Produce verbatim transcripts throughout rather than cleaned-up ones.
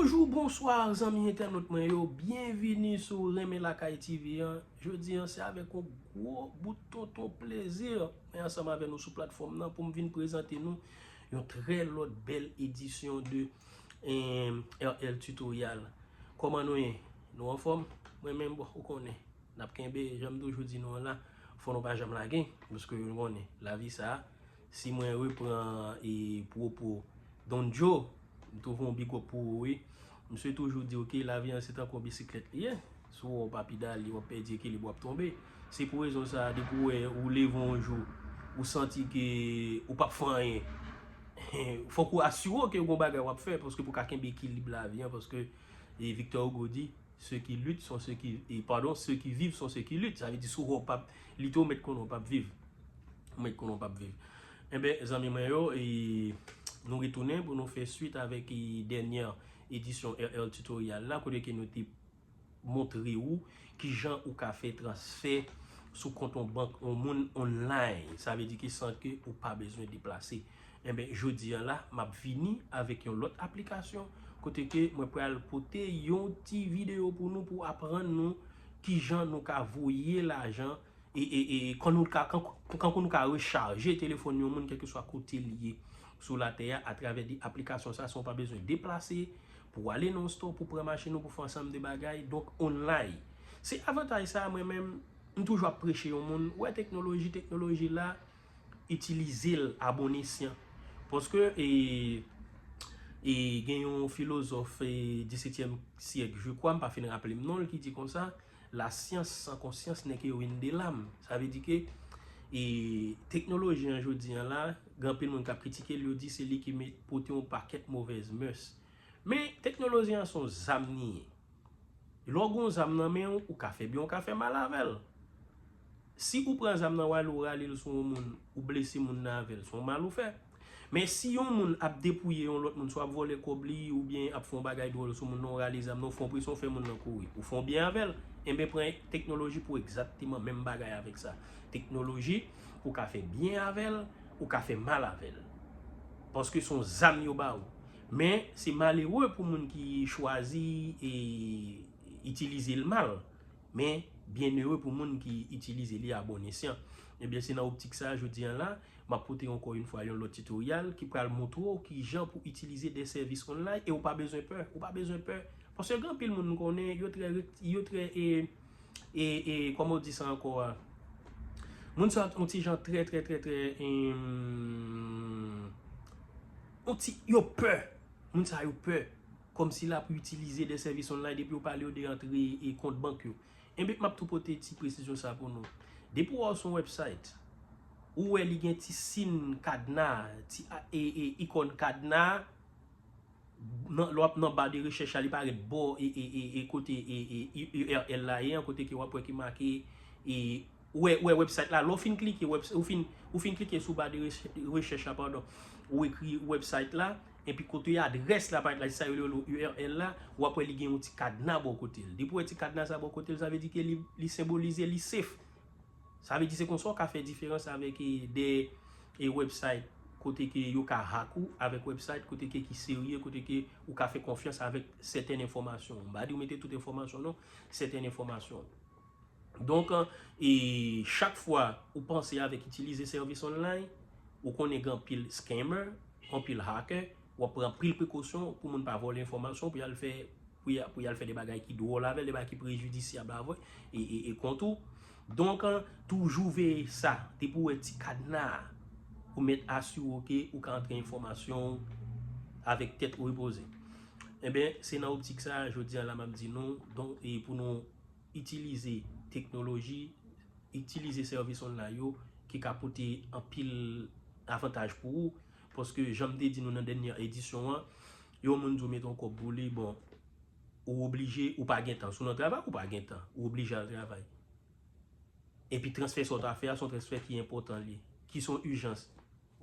Bonjou, bonswa, zanmi entènot mwen yo. Byenvini sou Renmen Lakay T V an. Jodi an, se avèk yon gwo bout tonton plezi mwen ansanm avè nou sou platfòm nan pou m vin prezante nou yon trè lòt bèl edisyon de em, R L Tutorial. Kòman nou ye? Nou anfòm? Mwen menm, bon, ou konnen. N ap kenbe, jan m toujou di nou an la, fò nou pa janm lage, paske nou konnen, lavi sa a, si mwen repran e pwopo Don Joe, m tou fè yon big up pou ou, wi. Misye toujou di, oke, lavi an se tankou yon bisiklèt li ye. Si w wè w pa pedale, w ap pèdi ekilib, w ap tonbe. Se pou rezon sa a, depi w wè ou leve yon jou, ou santi ke ou p ap fè anyen, fòk ou asire w ke gon bagay w ap fè, paske pou w ka kenbe ekilib lavi an, paske e Victor Hugo di, ceux qui luttent sont ceux qui, e, pardon, ceux qui vivent sont ceux qui luttent. Sa vle di, si w wè w p ap lite, w mèt konnen w p ap viv. Ou mèt konnen w p ap viv. Enben, zanmi mwen yo, e, nou retounen pou nou fè swit avèk e, dènyè edisyon R L Tutorial la, kote ke nou te montre ou kijan ou ka fè transfè sou kont yon bank yon moun online. Sa vle di ke san ke ou pa bezwen deplase. Enben, jodi an la, m ap vini avèk yon lòt aplikasyon kote ke mwen pral pote yon ti videyo pou nou pou aprann nou kijan nou ka voye lajan e, e, e kan nou ka, kan, kan nou ka rechaje telefòn yon moun kèlkeswa kote li ye sou latè a atravè de aplikasyon sa, san w pa bezwen deplase pou w ale nan yon store, pou pran machin ou, pou fè ansanm de bagay, donk online. Se avantaj sa a mwen menm, m toujou ap preche yon moun, wè teknoloji, teknoloji la, itilize l a bon esyan. Paske e, e gen yon filozòf e, disetyèm syèk, je crois, m pa fin raple m non l, ki di konsa, la science sans conscience n'est que ruine de l'âme. Sa vle di ke e, teknoloji an jodi an la, gen anpil moun k ap kritike l, yo di se li ki met, pote yon pakèt movèz mès. Men teknoloji an se yon zam li ye. Lè w gen yon zam nan men w, ou ka fè byen, ou ka fè mal avè l. Si ou pran zam nan, w ale, ou rale l sou yon moun, ou blese moun nan avè l, se yon mal ou fè. Men si yon moun ap depouye yon lòt moun, swa ap vòlè kòb li, oubyen ap fè yon bagay dwòl sou moun nan, ou rale zam nan, ou fè yon presyon, ou fè moun nan kouri, ou fè yon byen avè l, enben pran teknoloji pou egzakteman menm bagay avèk sa. Teknoloji, ou ka fè byen avè l, ou ka fè mal avè l. Paske se yon zam yo ba ou. Men, se malere pou moun ki chwazi e itilize l mal. Men, byennere pou moun ki itilize li a bon esyan. Ebyen, se nan optik sa a, jodi an la, m ap pote ankò yon fwa yon lòt tutorial ki pral montre w kijan pou itilize de sèvis online e ou pa bezwen pè. Ou pa bezwen pè. Paske gen anpil moun m konnen, yo trè, yo trè, e, e, e, kòman w di sa ankò a? Moun sa, yon ti jan trè, trè, trè, trè, em, yon ti, yo pè. Moun sa yo pè. Kòmsi la pou itilize de sèvis online depi yo pale yo de antre e kont bank yo. Enben, m ap tou pote ti presizyon sa pou nou. Depi w wè w sou yon website, ou wè li gen ti sin kadna, ti a, e, e, ikòn kadna, nan, lè w ap nan ba de rechèch la, li parèt bò e, e, e, e kote e, e, U R L la ye an, kote ke w ap wè ki make e, ou wè, ou wè website la, lè w fin klike, webs-, ou fin, ou fin klike sou ba de rechè-, rechèch la, padon, ou ekri website la, epi kote adrès la parèt la, se sa yo rele U R L la, w ap wè li gen yon ti kadna bò kote l. Depi w wè ti kadna sa bò kote l, sa vle di ke li, li senbolize, li safe. Sa vle di se konsa w ka fè diferans avèk e, de e website kote ke yo ka hack ou, avèk website kote ke ki serye, kote ke ou ka fè konfyans avèk sèten enfòmasyon. M pa di w mete tout enfòmasyon non, sèten enfòmasyon. Donk, e chak fwa ou panse avèk itilize sèvis online, ou konnen gen anpil scammer, anpil hacker, w ap pran anpil prekosyon pou moun pa vòlè enfòmasyon, pou y al fè, pou y a, pou y al fè de bagay ki dwòl avè l, de bagay ki prejidisyab avè e, e, e kont ou. Donk, toujou veye sa, depi w wè ti kadna a, ou mèt asire w ke ou ka antre enfòmasyon w avèk tèt repoze. Enben, se nan optik sa a, jodi a la m ap di nou, donk, e pou nou itilize teknoloji, itilize sèvis online yo ki ka pote anpil avantaj pou ou. Paske, jan m te di nou nan dènyè edisyon an, yon moun di w mete yon kòb pou li, bon, ou oblije, ou pa gen tan. Si w nan travay, ou pa gen tan. Ou oblije al travay. Epi transfè sa w ta fè a, se yon transfè ki enpòtan li ye, ki se yon ijans.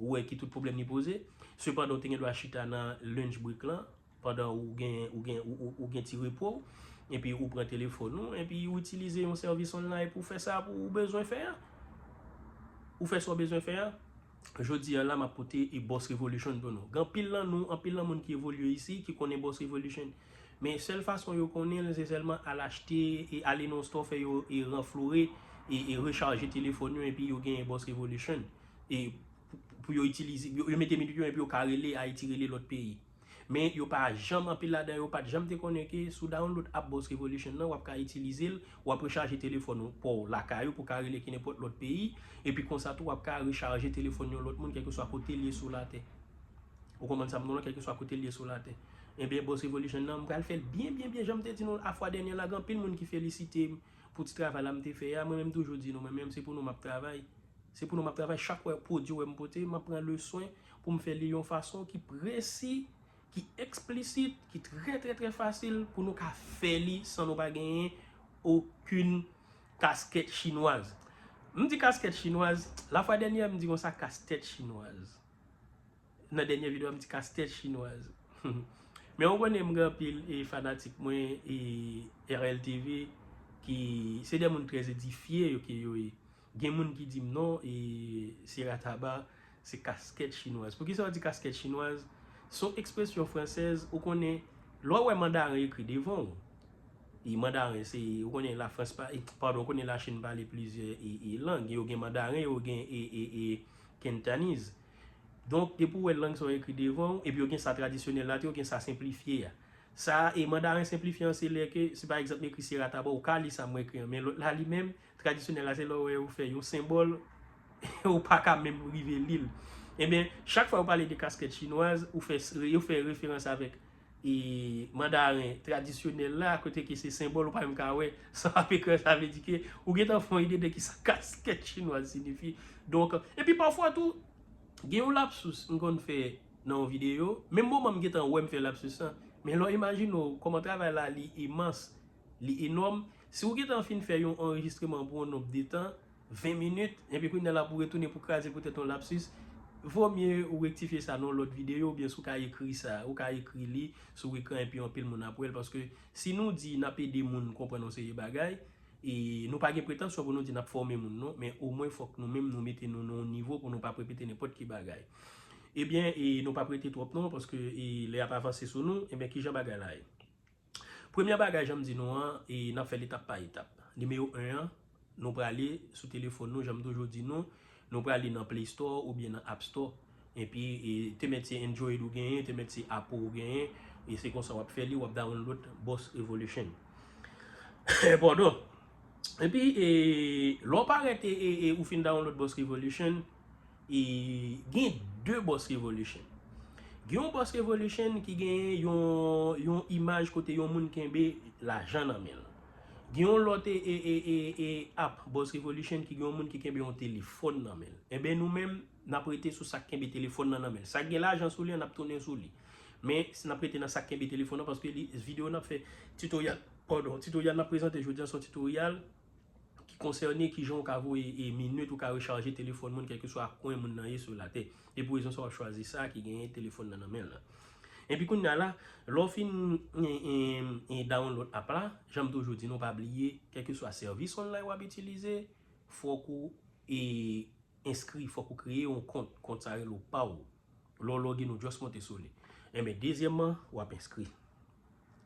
Ou wè ki tout pwoblèm li poze. Sepandan, ou te gen dwa chita nan lunch break lan, pandan ou gen, ou gen, ou, ou, ou gen ti repo w, epi ou pran telefòn ou, epi ou itilize yon sèvis online pou fè sa pou ou bezwen fè a. Ou fè sa w bezwen fè a. Jodi a la, m ap pote e Boss Revolution pou nou. Gen anpil nan nou, anpil nan moun ki evolye isi, ki konnen Boss Revolution. Men sèl fason yo konnen l, se sèlman al achte e ale nan yon store, fè yo e ranfloure e, e rechaje telefòn yo, epi yo genyen Boss Revolution. E pou, pou yo itilize, yo, yo mete minit yo, epi yo ka rele Ayiti, rele lòt peyi. Men yo pa janm, anpil ladan yo pa t janm te konnen ke si w download app Boss Revolution nan, w ap ka itilize l, w ap rechaje telefòn ou pa w lakay ou pou w ka rele ki nenpòt lòt peyi, epi konsa tou w ap ka rechaje telefòn yon lòt moun kèlkeswa kote l ye sou latè. Ou konprann sa m di w la, kèlkeswa kote l ye sou latè. Ebyen, Boss Revolution nan, m pral fè l byen, byen, byen, jan m te di nou a fwa dènyè la, gen anpil moun ki felisite m pou ti travay la m te fè a, mwen menm toujou di nou, mwen menm se pou nou m ap travay. Se pou nou m ap travay, chak wè pwodui wè m pote, m ap pran le swen pou m fè li yon fason ki presi, ki eksplisit, ki trè, trè, trè fasil pou nou ka fè li san nou pa genyen okenn kaskèt chinwaz. M di kaskèt chinwaz, la fwa dènyè m di konsa kastèt chinwaz. Nan dènyè videyo a, m di kastèt chinwaz. Men ou konnen m gen anpil e fanatik mwen e R L T V ki se de moun trè edifye yo ke yo ye. Gen moun ki di m non, e Sierra Taba se kaskèt chinwaz. Poukisa yo di kaskèt chinwaz? Se yon ekspresyon fransèz, ou konnen, lè w wè mandaren ekri devan w, e mandaren se, ou konnen Lafrans pa, e, padon, ou konnen Lachin pale plizyè e, e lang. Yo gen mandaren, yo gen e, e, e Cantonese. Donk, depi w wè lang sa yo ekri devan w, epi yo gen sa tradisyonèl la, tou yo gen sa senplifye a. Sa, e mandaren senplifye an, se lè ke, si pa egzanp, m ekri Sierra Taba, ou ka li sa mwen ekri an. Men lòt la, li menm, tradisyonèl la, se lè w wè yo fè yon senbòl, ou pa ka menm rive li l. Ebyen, chak fwa yo pale de kaskèt chinwaz, ou fè, yo fè referans avèk e mandaren tradisyonèl la, kote ke se senbòl ou pa menm ka wè, sa ap ekran, sa vle di ke ou gentan fè yon ide de kisa kaskèt chinwaz siyifi. Donk, epi pafwa tou, gen yon lapsus m konn fè nan yon videyo, menm moman m gentan wè m fè lapsus lan, men lè w imajine w kòman travay la li imans, li enòm, si w gentan fin fè yon anrejistreman pou yon nonb de tan, ven minit, epi kounye a la pou retounen pou kraze poutèt yon lapsis, vomye ou rektifye sa nan yon lòt videyo, oubyen si w ka ekri sa, ou ka ekri li, sou ekran, epi anpil moun ap wè l, paske si nou di n ap ede moun konprann yon seri bagay, e nou pa gen pretansyon pou nou di n ap fòme moun non, men omwen fòk nou menm nou mete nou nan yon nivo pou nou p ap repete nenpòt ki bagay. Ebyen, e nou p ap rete twòp non, paske e lè y ap avanse sou nou, ebyen kijan bagay la ye? Premye bagay, jan m di nou an, e n ap fè l etap pa etap. Nimewo en an, nou prale sou telefòn nou, jan m toujou di nou, nou prale nan Play Store oubyen nan App Store. Epi, e, te mèt se Android ou genyen, te mèt se Apple ou genyen, e se konsa w ap fè li, w ap download Boss Revolution. Padon. Epi, e, lè w parèt e, e, e ou fin download Boss Revolution, e gen de Boss Revolution. Gen yon Boss Revolution ki gen yon, yon imaj kote yon moun kenbe lajan nan men l. Gen yon lòt e, e, e, e, e app Boss Revolution ki gen yon moun ki kenbe yon telefòn nan men l. Enben nou menm, n ap rete sou sa k kenbe telefòn nan nan men l. Sa k gen lajan sou li an, n ap tounen sou li. Men si n ap rete nan sa k kenbe telefòn nan, paske li, videyo n ap fè, tutorial, padon, tutorial n ap prezante jodi a se yon tutorial ki konsène kijan w ka voye e minit ou ka rechaje telefòn moun, kèlkeswa kwen moun nan ye sou latè. E pou rezon sa w ap chwazi sa ki genyen telefòn nan nan men l lan. Epi kounye a la, lè w fin e, e, e download app la, jan m toujou di nou, pa bliye, kèlkeswa sèvis online w ap itilize, fòk ou e enskri, fòk ou kreye yon kont, kont sa rele w pa w. Lè w login ou just monte sou li. Enben, dezyèmman, w ap enskri.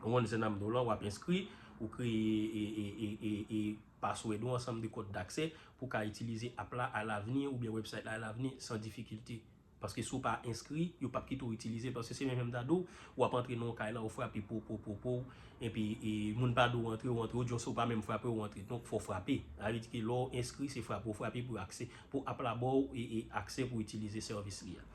Ou konn se nan m di w lan, w ap enskri, ou kreye e, e, e, e, e password ou, ansanm de kòd daksè pou w ka itilize app la alavni oubyen website la alavni san difikilte. Paske si w pa enskri, yo p ap kite w itilize l. Paske se menm jan m ta di w, w ap antre nan yon kay la, ou frape po, po, po, po, epi e, moun pa di w antre, ou antre, ou di w si w pa menm frape, ou antre. Donk, fò w frape. Sa vle di ke lè w enskri, se frape, ou frape pou aksè, pou app la ba w e, e aksè pou w itilize sèvis li a.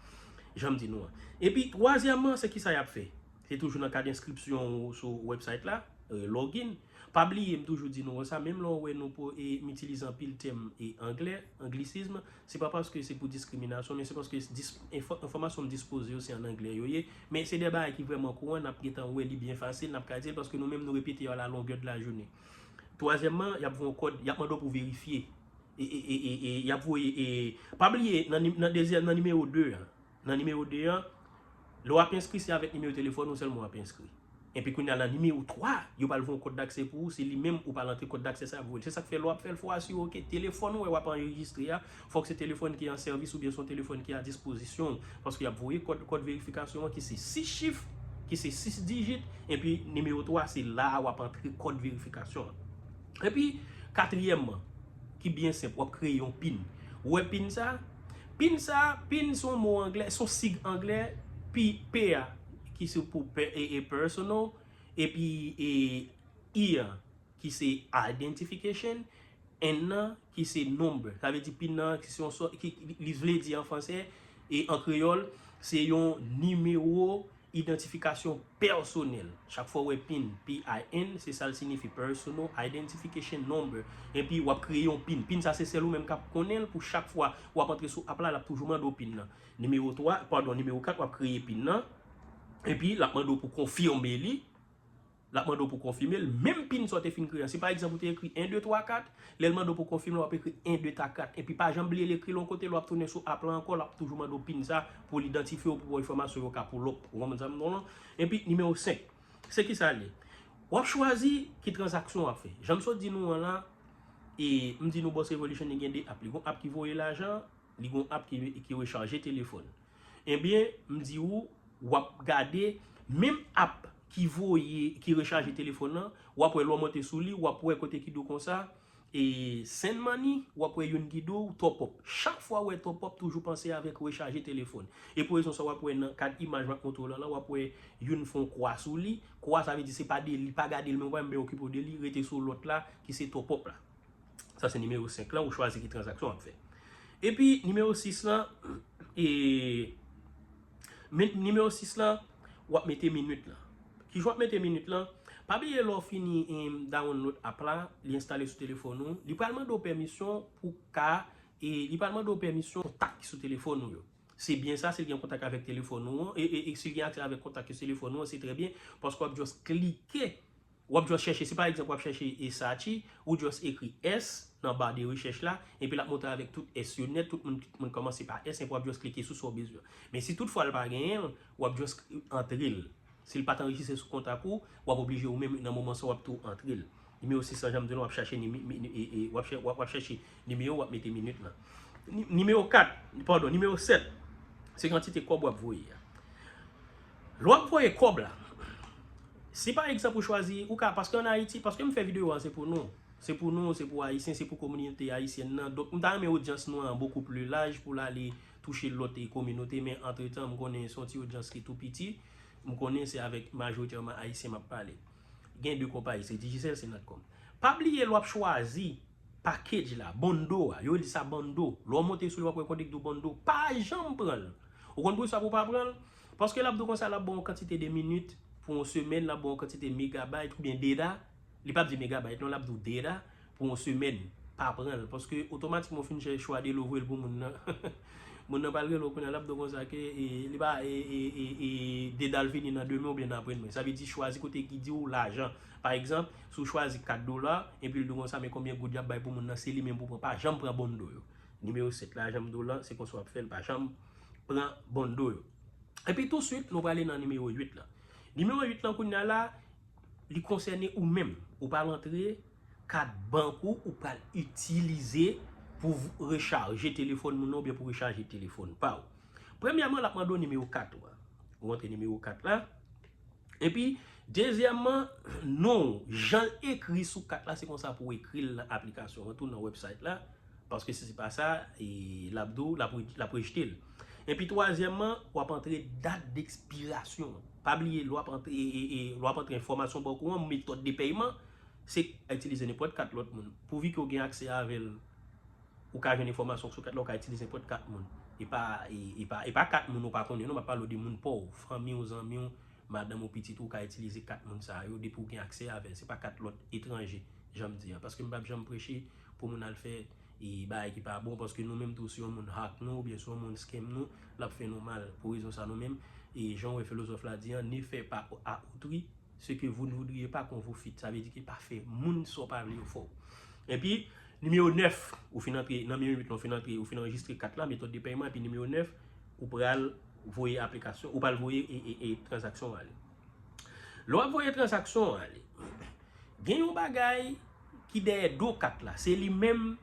Jan m di nou an. Epi, twazyèmman, se kisa y ap fè? Se toujou nan kad enskripsyon ou sou website la, e, login. Pa bliye, m toujou di nou sa, menm lè w wè nou pou, e, m itilize anpil tèm e anglè, anglisizm, se pa paske se pou diskriminasyon, men se paske dis-, enfò-, enfòmasyon m dispoze yo se an anglè yo ye, men se de bagay ki vrèman kouran, n ap gentan wè li byen fasil, n ap ka di l, paske nou menm nou repete yo a la longè de la jounen. Twazyèmman, y ap voye yon kòd, y ap mande w pou verifye. E, e, e, e, e, y ap voye, e, pa bliye, nan nim-, nan dezyèm, nan nimewo de an, nan nimewo de an, lè w ap enskri, se avèk nimewo telefòn ou sèlman w ap enskri. Epi kounye a nan nimewo twa, yo pral voye yon kòd daksè pou ou, se li menm ou pral antre kòd daksè sa pou ou. Se sa k fè lè w ap fè l, fò asire w ke telefòn ou wè w ap anrejistre a, fòk se telefòn ki an sèvis oubyen se yon telefòn ki a dispozisyon w. Paske y ap voye kòd, kòd verifikasyon an ki se sis chif, ki se sis dijit, epi nimewo twa se la a w ap antre kòd verifikasyon an. Epi, katriyèmman, ki byen senp, w ap kreye yon pin. Ou wè pin sa? Pin sa, pin se yon mo anglè, se yon sig anglè, P, P a, ki se pou pe, e, e personal, epi e, I a, ki se identification, N nan, ki se number. Sa vle di pin nan, ki se yon sò, ki, li vle di an fransè, e an kreyòl, se yon nimewo idantifikasyon pèsonèl. Chak fwa w wè pin, P I N, se sa l siyifi, Personal Identification Number. Epi w ap kreye yon pin. Pin sa se sèl ou menm k ap konnen l pou chak fwa w ap antre sou app la, l ap toujou mande w pin nan. Nimewo twa, padon, nimewo kat, w ap kreye pin nan. Epi l ap mande w pou konfime li. L ap mande w pou konfime l. Menm pin sa w te fin kreye an. Si pa egzanp ou te ekri en, de, twa, kat, lè l mande w pou konfime l, w ap ekri en, de, twa, kat. Epi pa janm bliye l ekri l yon kote, lè w ap tounen sou app la ankò, l ap toujou mande w pin sa pou l idantifye w, pou w enfòmasyon yo ka pull up. Ou konprann sa m di w lan? Epi nimewo senk, se ki sa l ye? W ap chwazi ki tranzaksyon w ap fè. Jan m sot di nou an la, e m di nou Boss Revolution li gen de app. Li gen yon app ki voye lajan, li gen yon app ki, ki rechaje telefòn. Ebyen, m di ou, w ap gade menm app ki voye, ki rechaje telefòn nan, w ap wè lè w monte sou li, w ap wè kote ki di w konsa, e send money, w ap wè youn ki di w top up. Chak fwa w wè top up, toujou panse avèk rechaje telefòn. E pou rezon sa, w ap wè nan kad imaj m ap montre w la, la, w ap wè youn fè yon kwa sou li. Kwa sa vle di se pa de li, pa gade l, men w pa menm okipe w de li, rete sou lòt la, ki se top up la. Sa se nimewo senk lan, ou chwazi ki tranzaksyon w ap fè. Epi nimewo sis lan, e, men, nimewo sis lan, w ap mete minit lan. Kijan w ap mete minit lan? Pa bliye lè w fini, em, download app la, li enstale sou telefòn ou, li pral mande w pèmisyon pou ka, e, li pral mande w pèmisyon kontak ki sou telefòn ou yo. Se byen sa, si l gen kontak avèk telefòn ou an, e, e, e si l gen aksè avèk kontak yo sou telefòn ou an, se trè byen, paske w ap just klike, w ap just chèche, si pa egzanp w ap chèche Esachi, ou just ekri S nan ba de rechèch la, epi l ap montre avèk tout S yo nèt, tout moun, tout moun kòmanse pa S, epi w ap just klike sou sa w bezwen. Men si toutfwa l pa genyen l, w ap just antre l. Si l pa t anrejistre sou kontak ou, w ap oblije ou menm nan moman sa w ap tou antre l. Nimewo sis lan, jan m di w lan, w ap chache nime-, mi-, e, e, w ap chè-, w ap, w ap chèche nimewo, w ap mete minit lan. Ni-, nimewo kat, padon, nimewo sèt, se kantite kòb w ap voye a. Lè w ap voye kòb la, si pa egzanp ou chwazi, ou ka, paske ann Ayiti, paske m fè videyo a, se pou nou. Se pou nou, se pou Ayisyen, se pou kominote ayisyèn nan. Donk, m ta renmen odyans nou an bokou pli laj pou l ale touche lòt, e, kominote, men antretan, m konnen se yon ti odyans ki tou piti. M konnen se avèk majoritairman Ayisyen m ap pale. Gen de konpayi, se Digicel, se Natcom. Pa bliye lè w ap chwazi package la, bando a, yo rele sa bando. Lè w monte sou li, w ap wè kote ki di w bando. Pa janm pran l. Ou konn poukisa pou w pa pran l? Paske l ap di w konsa, l ap ba w yon kantite de minit pou yon semèn, l ap ba w yon kantite megabayt oubyen data. Li p ap di megabayt non, l ap di w data pou yon semèn. Pa pran l, paske otomatikman w fin fè chwa de lè w voye l pou moun nan. Moun nan pral rele w kounye a, l ap di w konsa ke, e, li pa, e, e, e, e, data l fini nan demen oubyen nan apre demen. Sa vle di chwazi kote ki di w lajan. Pa egzanp, si w chwazi kat dola, epi l di w konsa, men konbyen goud y ap bay pou moun nan, se li menm pou w pran. Pa janm pran bando yo. Nimewo sèt la, jan m di w lan, se konsa w ap fè l, pa janm pran bando yo. Epi touswit, nou prale nan nimewo uit lan. Nimewo uit lan, kounye a la, li konsène ou menm. Ou pral antre kat bank ou, ou pral itilize pou v-, rechaje telefòn moun nan oubyen pou rechaje telefòn pa w. Premyèman, l ap mande w nimewo kat ou a. Ou antre nimewo kat la. Epi, dezyèmman, non w, jan l ekri sou kat la, se konsa pou w ekri l nan aplikasyon an tou, nan website la. Paske si se pa sa, e, l ap di w, l ap re-, l ap rejte l. Epi twazyèmman, w ap antre dat dekspirasyon an. Pa bliye, lè w ap antre, e, e, e, lè w ap antre enfòmasyon bank ou an, metòd de pèyman, se itilize nenpòt kat lòt moun. Pouvi ke w gen aksè avè l, ou ka jwenn enfòmasyon sou kat la, ou ka itilize nenpòt kat moun. E pa, e, e pa, e pa kat moun ou pa konnen, non, m ap pale w de moun pa w, fanmi w, zanmi w, madanm ou, pitit ou, ou ka itilize kat moun sa yo depi w gen aksè avè l. Se pa kat lòt etranje, jan m di an. Paske m p ap janm preche pou moun al fè, e, bagay ki pa bon, paske nou menm tou, si yon moun hack nou, oubyen si yon moun scam nou, l ap fè nou mal. Pou rezon sa, nou menm, e jan w wè filozòf la di an, ne fais pas à autrui ce que vous ne voudriez pas qu'on vous fît. Sa vle di ke pa fè moun sa w pa vle yo fè w. Epi, nimewo nèf, ou fin antre, nan nimewo uit lan, ou fin antre, ou fin anrejistre kat la, metòd de pèyman, epi nimewo nèf, ou pral voye aplikasyon, ou pral voye e, e, e tranzaksyon w ale. Lè w ap voye tranzaksyon an ale, gen yon bagay ki dèyè do kat la, se li menm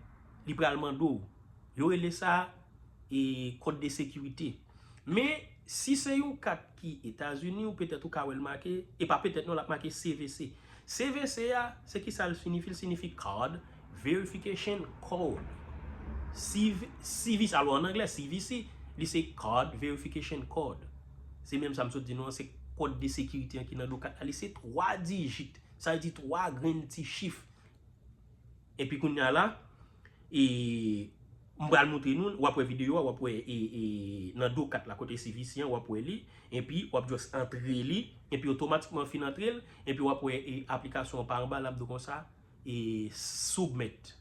li pral mande w. Yo rele sa e kòd de sekirite. Men, si se yon kat ki Etazini, ou petèt ou ka wè l make, e pa petèt non, l ap make C V C. C V C a, se ki sa l siyifi? L siyifi Card Verification Code. C V C, alò an anglè, C V C, li se Card Verification Code. Se menm sa m sot di nou an, se kòd de sekirite an ki nan do kat la. Li se twa dijit, sa vle di twa grenn ti chif. Epi kounye a la, e, m pral montre nou, w ap wè videyo a, w ap wè e, e, nan do kat la kote C V C an, w ap wè li, epi w ap just antre li, epi otomatikman fin antre l, epi w ap wè e, aplikasyon an pa anba, l ap di w konsa, e, submit.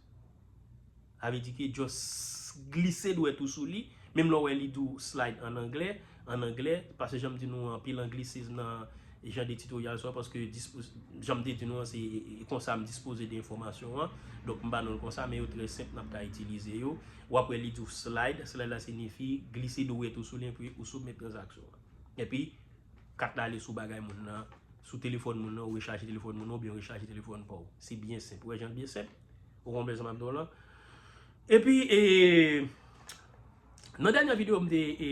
Sa vle di ke just glise dwèt ou sou li, menm lè w wè li di w slide an anglè, an anglè, paske jan m di nou anpil anglisizm nan jan de titoryal sa, paske dispo- jan m te di nou an, se e, e, konsa m dispoze de enfòmasyon an. Donk, m ba nou l konsa, men yo trè senp, n ap ka itilize yo. W ap wè li di w slide, slide la siyifi glise dwèt ou sou li, epi ou soumèt tranzaksyon an. Epi, kat la ale sou bagay moun nan, sou telefòn moun nan, ou rechaje telefòn moun nan, oubyen ou rechaje telefòn pa w. Se byen senp. Ou wè jan l byen senp? Ou konprann sa m ap di w lan? Epi, e, nan dènye videyo m te, e,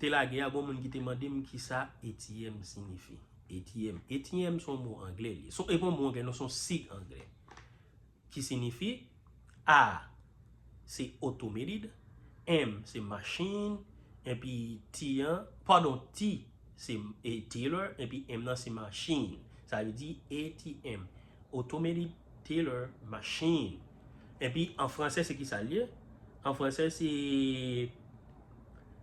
te lage a, gon moun ki te mande m kisa A T M siyifi. A T M. A T M se yon mo anglè li. Se, e pa yon mo anglè, non, se yon sig anglè. Ki siyifi, A se automated, M se machine, epi T an, padon, T se e, teller, epi M nan se machine. Sa vle di A T M, Automated Teller Machine. Epi an fransè, se ki sa l ye? An fransè, se,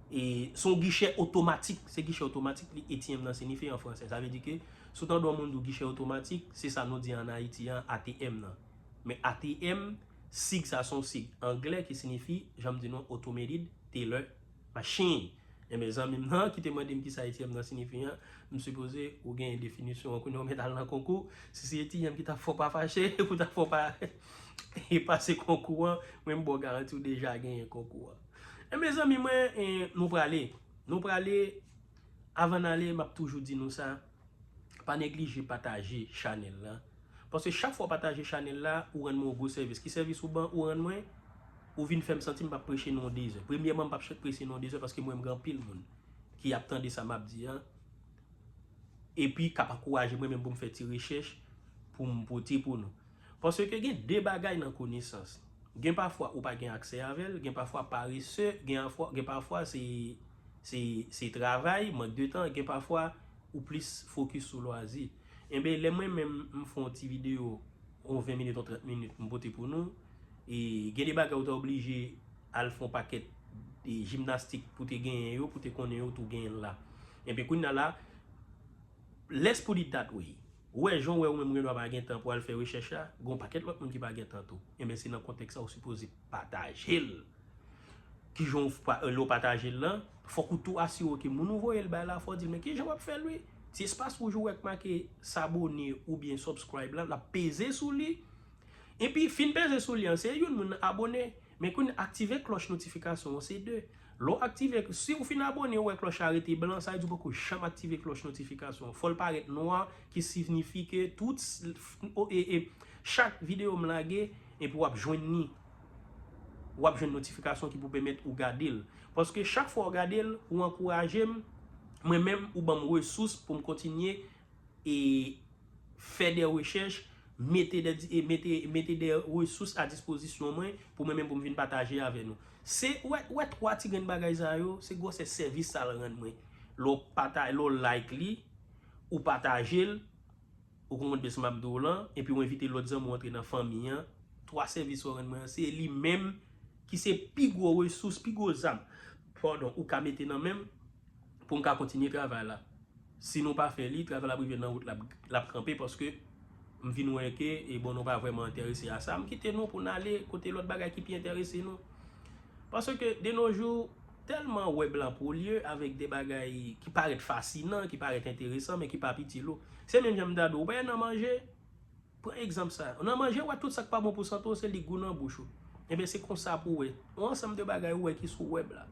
e, se yon gichè otomatik. Se gichè otomatik li A T M nan siyifi an fransè. Sa vle di ke si w tande yon moun di w gichè otomatik, se sa nou di an Ayiti an, A T M nan. Men A T M, sig sa se yon sig anglè ki siyifi, jan m di nou, Automated Teller Machine. Enben, zanmi m nan ki te mande m kisa A T M nan siyifi an, m sipoze ou genyen definisyon an. Kounye a ou mèt al nan konkou. Si se A T M ki t ap fè w pa fache, pou t ap fè w pa e pase konkou an, mwen m ba w garanti ou deja genyen konkou an. Enben, zanmi mwen, e, nou prale. Nou prale, avan n ale, m ap toujou di nou sa. Pa neglije pataje chanèl la. Paske chak fwa w pataje chanèl la, ou rann mwen yon gwo sèvis. Ki sèvis ou ban, ou rann mwen? Ou vin fè m santi m p ap preche nou yon dezè. Premyèman, m p ap preche nou yon dezè paske mwen, m gen anpil moun ki ap tande sa m ap di an. Epi, k ap ankouraje mwen menm pou m fè ti rechèch pou m pote pou nou. Paske gen de bagay nan konesans. Gen pafwa ou pa gen aksè avè l, gen pafwa parese, gen afwa, gen pafwa se, se, se travay, mank de tan, gen pafwa ou plis fokis sou lwazi. Enben, lè mwen menm m fè yon ti videyo, yon ven minit, yon trant minit, m pote pou nou, e gen de bagay ou ta oblije al fè yon pakèt de jimnastik pou te genyen yo, pou te konnen yo, tou genyen l la. Enben, kounye a la, let's put it that way. Ou wè, jan w wè ou menm ou gen dwa pa gen tan pou al fè rechèch la, gen yon pakèt lòt moun ki pa gen tan tou. Enben, se nan kontèks sa ou sipoze pataje l. Kijan w pa, lè w pataje l lan, fòk ou tou asire w ke moun ou voye l bay la, fò w di l, men kijan w ap fè l wi? Ti espas wouj ou wè k make s'abonner oubyen subscribe lan, l ap peze sou li. Epi, fin peze sou li an, se youn moun nan abone. Men kounye a aktive klòch notifikasyon an, se de. Lè w aktive, si w fin abone, ou wè klòch la rete blan, sa vle di w poko janm aktive klòch notifikasyon an. Fò l parèt nwa, ki siyifi ke tout, e, e, chak videyo m lage, epi w ap jwenn li. W ap jwenn notifikasyon ki pou pèmèt ou gade l. Paske chak fwa w gade l, ou ankouraje m, mwen menm, ou ban m resous pou m kontinye e fè de rechèch, mete de, e mete, mete de resous a dispozisyon mwen pou mwen menm pou m vin pataje avè nou. Se, ou wè, ou wè twa ti grenn bagay sa yo, se gwosè sèvis sa l rann mwen. Lè w pata-, lè w like li, ou pataje l, ou konprann byen sa m ap di w lan, epi w envite lòt zanmi w antre nan fanmi an, twa sèvis ou rann mwen an, se li menm ki se pi gwo resous, pi gwo zam, padon, ou ka mete nan men m pou m ka kontinye travay la. Si nou pa fè li, travay la ap rive nan wout, l ap, l ap kanpe paske m vin wè ke, e bon, nou pa vrèman enterese a sa. M kite nou pou n ale kote lòt bagay ki pi enterese nou. Paske de nos jours, tèlman wèb lan polye avèk de bagay ki parèt fasinan, ki parèt enteresan, men ki p ap itil ou. Se menm jan m ta di w, ou pa nan manje, pran egzanp sa. Nan manje, ou wè tout sa k pa bon pou sante w, se li k gou nan bouch ou. Enben, se konsa pou w wè. Yon ansanm de bagay ou wè ki sou wèb la.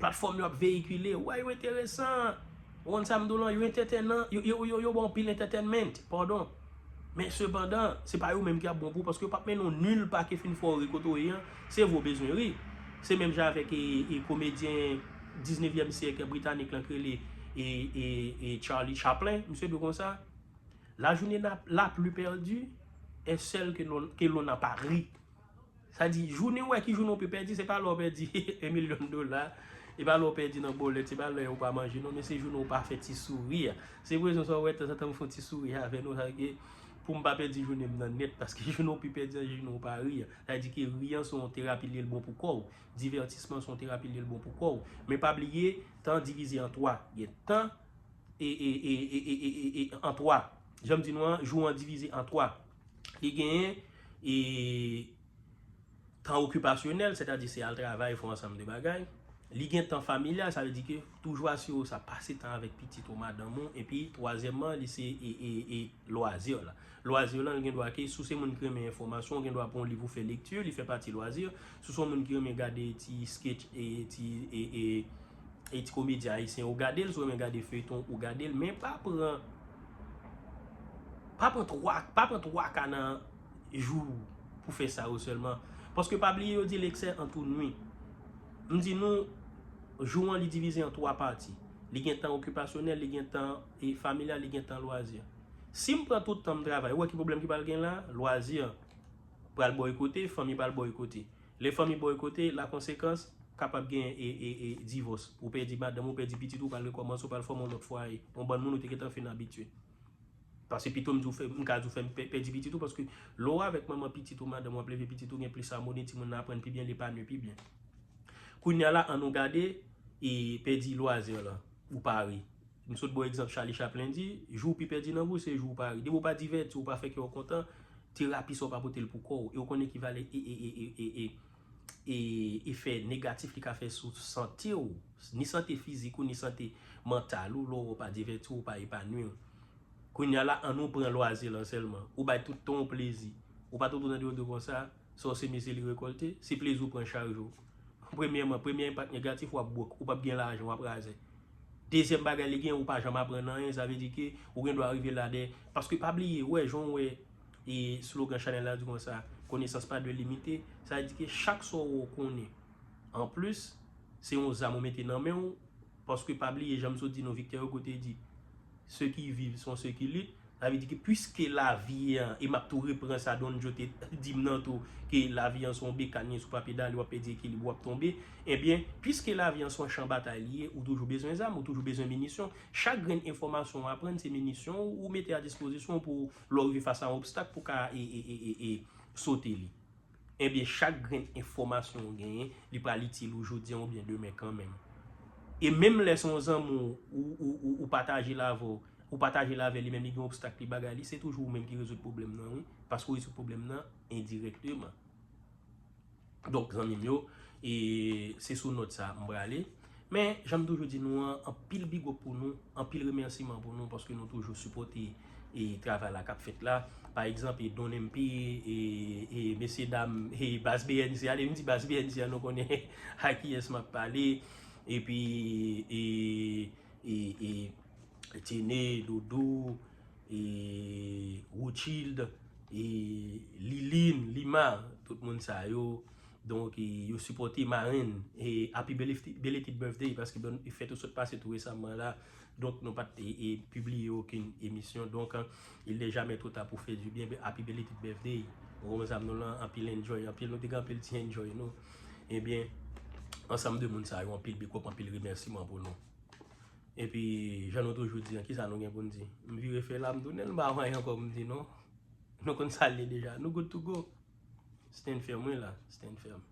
Platfòm yo ap veyikile, ou wè yo enteresan. Ou konn sa m di w lan, yo entertainan, yo, yo, yo, yo ba w anpil entertainment, padon. Men sepandan, se pa yo menm ki ap bon pou ou, paske yo p ap mennen w nil pa ke fin fè w ri kote w ye an. Se vre w bezwen ri. Se menm jan avèk e, e komedyen diznevyèm syèk britanik lan ki rele e, e, e Charlie Chaplin, misye di w konsa, la journée n'a- la plus perdue est celle que l'on que l'on n'a pas ri. Sa di, jounen ou wè ki jounen ou pi pèdi, se pa lè ou pèdi en milyon dola, e pa lè ou pèdi nan bòlèt, se pa lè ou pa manje, non, men se jounen ou pa fè ti souri a. Se pou rezon sa ou wè tanzantan m fè yon ti souri avè nou, sa ke pou m pa pèdi jounen m nan nèt, paske jounen ou pi pèdi an, se jounen ou pa ri a. Sa di ke ri an se yon terapi li ye, l bon pou kò w. Divètisman se yon terapi li ye, l bon pou kò w. Men pa bliye, tan divize an twa. Gen tan e, e, e, e, e, e, e, e, an twa. Jan m di nou an, jou an divize an twa. Li genyen e, tan okipasyonèl, sètadi se al travay, fè yon ansanm de bagay. Li gen tan familyal, sa vle di ke toujou asire w sa pase tan avèk pitit ou, madanm ou, epi twazyèmman, li se e, e, e, lwazi la. Lwazi lan, li gen dwa ke, si w se moun ki renmen enfòmasyon, ou gen dwa pran yon liv ou fè lekti, li fè pati lwazi. Si w se yon moun ki renmen gade ti sketch, e, ti, e, e, e ti komedyen ayisyen, ou gade l, si w renmen gade feyton, ou gade l, men pa pran, pa pran twa, pa pran twa ka nan jou pou fè sa yo sèlman. Paske pa bliye yo di l'excès entraîne la nuit. M di nou, jou an li divize an twa pati. Li gen tan okipasyonèl, li gen tan e, familyal, li gen tan lwazi. Si m pran tout tan m travay, ou wè ki pwoblèm ki pral gen la? Lwazi pral bòykote, fanmi pral bòykote. Lè fanmi bòykote, la konsekans, kapab gen e, e, e, divòs. Ou pèdi madanm, ou pèdi pitit, ou pral rekòmanse, ou pral fòme yon lòt fwaye. Yon bann moun ou te gentan fin abitye. Paske pito m di w fè, m ka di w fè m pè- pèdi pitit ou, paske lè w avèk manman pitit ou, madanm w ap leve pitit ou, gen plis amoni, timoun nan aprann pi byen, li epanui pi byen. Kounye a la, ann nou gade, e pèdi lwazi lan, ou pa ri. M sot ba w egzanp Charlie Chaplin di, jou w pi pèdi nan vi w, se jou w pa ri. Depi w pa divèti, w pa fè kè w kontan, terapi sa w pa pote l pou kò w. E w konnen ki valè e, e, e, e, e, e, e efè negatif li ka fè sou sante w, ni sante fizik ou, ni sante mantal ou, lè w pa divèti w, w pa epanui w. Kounye a la, ann nou pran lwazi lan sèlman. Ou bay tout tan w plezi. Ou pa t otou tande yo di w konsa, sa w seme se li rekòlte, se plezi w pran chak jou. Premyèman, premye enpak negatif, w ap bwòk, ou p ap gen lajan, w ap razè. Dezyèm bagay li gen, ou pa janm aprann anyen, sa vle di ke ou gen dwa rive la de, paske pa bliye, wè, jan w wè e slogan chanèl la di konsa, connaissance pas de limité, sa vle di ke chak sa w wè w konnen, anplis, se yon zam ou mete nan men w, paske pa bliye, jan m sot di nou, Victor Hugo te di, ceux qui vivent sont ceux qui luttent. Sa vle di ke piske lavi an, e m ap tou repran sa Don Joe te di m nan tou, ke lavi an se yon bekan, si w pa pedale, w ap pèdi ekilib, w ap tonbe. Ebyen, piske lavi an se yon chan batay li ye, ou toujou bezwen zam, ou toujou bezwen minisyon. Chak grenn enfòmasyon ou aprann, se minisyon ou mete a dispozisyon w pou lè w rive fas a yon obstak pou w ka e, e, e, e, e, sote li. Ebyen, chak grenn enfòmasyon ou genyen, li pral itil ou jodi a oubyen demen kanmenm. E menm lè se yon zanmi w, ou, ou, ou, ou pataje l avè w, ou pataje l avè li, menm li gen obstak, li bagay li, se toujou ou menm ki rezoud pwoblèm nan, wi. Paske w rezoud pwoblèm nan endirèkteman. Donk, zanmi m yo, e se sou nòt sa m prale. Men, jan m toujou di nou an, anpil big up pou nou, anpil remèsiman pou nou, paske nou toujou sipòte e travay la k ap fèt la. Pa egzanp, e Don M P, e, e mesye dam, e baz B N C a, depi m di baz B N C a, nou konnen a kiyès m ap pale. Epi, e, e, e Tene, Doudou, e Rothschild, e Liline, Lima, tout moun sa yo. Donk, e, yo sipòte Maren, e happy belated, belated birthday, paske bon, fèt ou sot pase tou resaman la. Donk, nou pa t, e, e, pibliye okenn emisyon. Donk, il n'est jamais trop tard pour faire du bien. Happy belated birthday. Ou konprann sa m di w lan, anpil enjoy, anpil, nou te gen anpil ti enjoy, nou. Ebyen, ansanm de moun sa yo, anpil big up, anpil remèsiman pou nou. Epi, jan nou toujou di an, kisa nou gen pou n di? M vire fè la, m tounen, m pa wè anyen ankò pou m di, non. Nou konn sa l ye deja. Nou good to go. Stand firm, wi la. Stand firm.